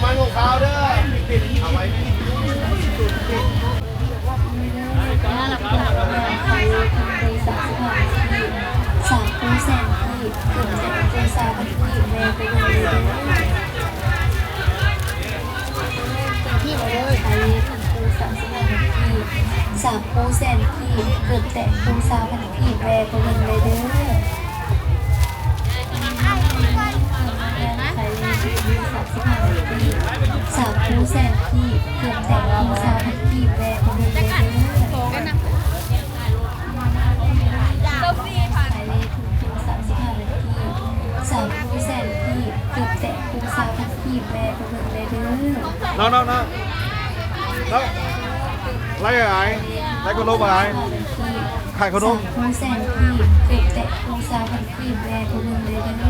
ມັນຂອງເຂົາເດີ ເອົາໄວ້ ຂາຍເລີຍ ສາມສິບຫ້າພັນກີບ ສາມຄູ່ແສນກີບ ເກືອບແຕະຄູ່ຊາວພັນກີບ ແວ່ໄປເບິ່ງເລີຍເດີ ຂາຍເລີຍ ສາມສິບຫ້າພັນກີບ ສາມຄູ່ແສນກີບ ເກືອບແຕະຄູ່ຊາວພັນກີບ ແວ່ໄປເບິ່ງເລີຍເດີ. ຂາຍເລີຍ ສາມສິບຫ້າພັນກີບ ສາມຄູ່ແສນກີບ ເກືອບແຕະຄູ່ຊາວພັນກີບ ແວ່ໄປເບິ່ງເລີຍເດີ ຂາຍເລີຍ ສາມສິບຫ້າພັນກີບ ສາມຄູ່ແສນກີບ ເກືອບແຕະຄູ່ຊາວພັນກີບ ແວ່ໄປເບິ່ງເລີຍເດີ ນ້ອງໆໆ ນ້ອງ ໄລ່ອ້າຍ ໄລ່ຂະໜົມອ້າຍ ຂາຍຂະໜົມ ສາມຄູ່ແສນກີບ ເກືອບແຕະຄູ່ຊາວພັນກີບ ແວ່ໄປເບິ່ງເລີຍເດີ